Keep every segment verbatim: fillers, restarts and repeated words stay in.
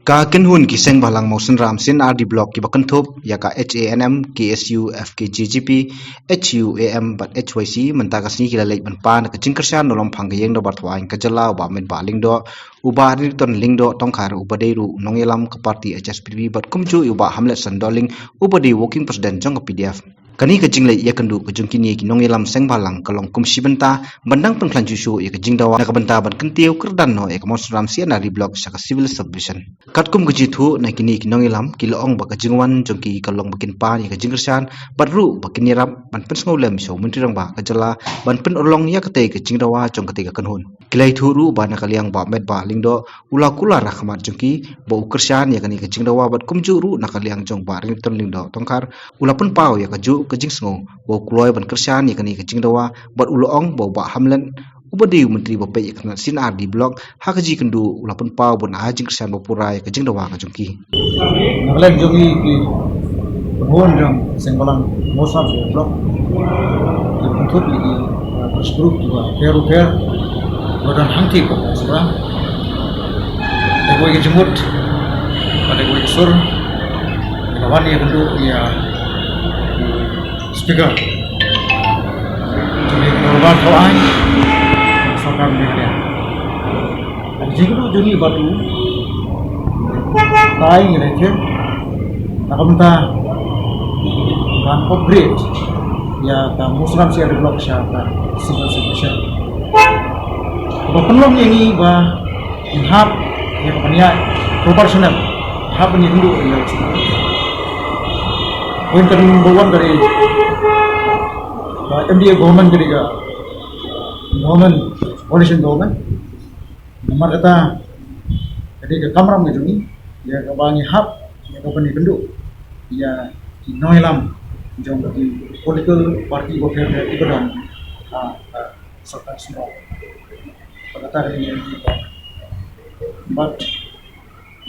Ka kynhun ki seng bhalang Mawsynram C and RD Block kiba kynthup ïa ka H A N M, K S U, F K J G P, H U A M bad H Y C mynta ka sngi ki la leit ban pan ka jingkyrshan na longphang ka ïing dorbar thawaiñ ka jylla u Bah Metbah Lyngdoh, u Bah Rington Lyngdoh Tongkhar uba dei ruh u nongïalam ka party H S P D P bad kumjuh ïa u Bah Hamlet Sandohling uba dei working president jong ka P D F. Kane ka jingleit ïakynduh ka jong kine ki nongïalam seng bhalang ka long kum shi bynta ban dang pynkhlaiñ shuh shuh ïa ka jingdawa na ka bynta ban kyntiew kyrdan noh ïa ka Mawsynram C and RD Block sha ka Civil Subdivision. Katkum ka jingthoh na kine ki nongïalam, ki la ong ba ka jingwan jong ki ka long ba kin pan ïa ka jingkyrshan bad ruh ba kin ïarap ban pynsngewlem sha u Myntri Rangbah ka jylla ban pynurlong ïa katei ka jingdawa jong katei ka kynhun. Ki la ïathuh ruh ba na ka liang Bah Metbah Lyngdoh u la kular ha khmat jong ki ba u kyrshan ïa kane ka jingdawa bad kumjuh ruh na ka liang jong Bah Rington Lyngdoh Tongkhar u la pynpaw ïa kajuh ka jingsngew ba u kloi ban kyrshan ïa kane ka jingdawa bad u la ong ba u Bah Hamlet uba dei u Myntri ba peit ïa ka tnat C and RD Block ha ka jingkynduh u la pynpaw ban ai jingkyrshan ba pura ïa ka jingdawa ka jong ki. Na ka liang jong ngi ki kynhun jong seng bhalang Mawsynram C and RD Block, ki kynthup ïa ki, uh, press group kiba pher u pher ba don hangtei ka Mawsynram. Da kawei ka jingmut bad da kawei ka sur, ngi la wan ïakynduh ïa u Speaker jong ka dorbar thawaiñ sorkar Meghalaya. Ka jingkynduh jong ngi bad u, tai ngi la ïathuh na ka bynta ban upgrade ïa ka Mawsynram C and RD Block sha ka Civil Subdivision. Kaba pynlong ïa ngi ba ngin hap ïa ka ban ïaid proportional, hap ban ïakynduh ïa ka. Point ka number one ka dei ba M D A government ka dei ka government, coalition government. Namar kata ka dei ka kamram ka jong ngi ïa kaba ngi hap ïa ka ban ïakynduh ïa ki nongïalam jong ki political party ba pher pher kiba don ha, ha sorkar shnong. Bad kata ka dei ngi, bad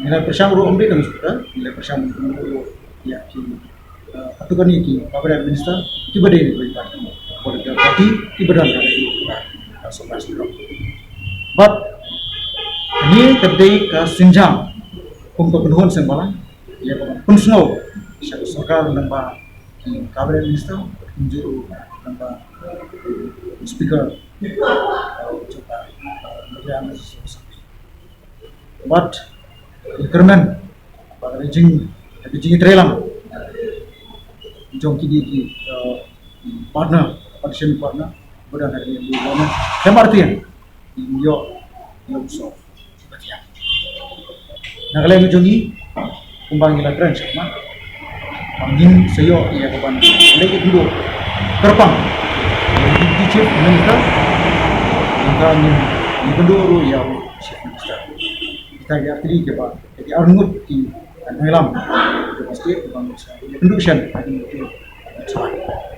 ngi la pyrshang ruh, ym dei tang Speaker, ngi la pyrshang ruh ïa ki, eh, katto katne ki cabinet minister kiba dei na ki political party kiba don ha ka sorkar shnong. Bad kane ka dei ka sienjam kum ka kynhun seng bhalang ïa ka ban pynsngew sha ka sorkar lyngba ki cabinet minister, kumjuh ruh lyngba Speaker, eh, jong ka, eh, Meghalaya Legislative Assembly. Bad ka kyrmen ba ka jing, ka jingïatreilang jong kine ki, eh, partner, coalition partner, ba don ha kane ka government, ka martin ïoh, ïoh shuh. Na ka liang jong ngi, kumba ngi la kren shakhmat, ba ngin sa ïoh ïa ka ban leit ïakynduh kyrpang ïa u Deputy Chief Minister, nangta ngin ïakynduh ruh ïa u Chief Minister. Kita ki artylli kiba, ki arngut ki nongïalam kiba state, kiba ngin sa ïakynduh shen ha kine ki state.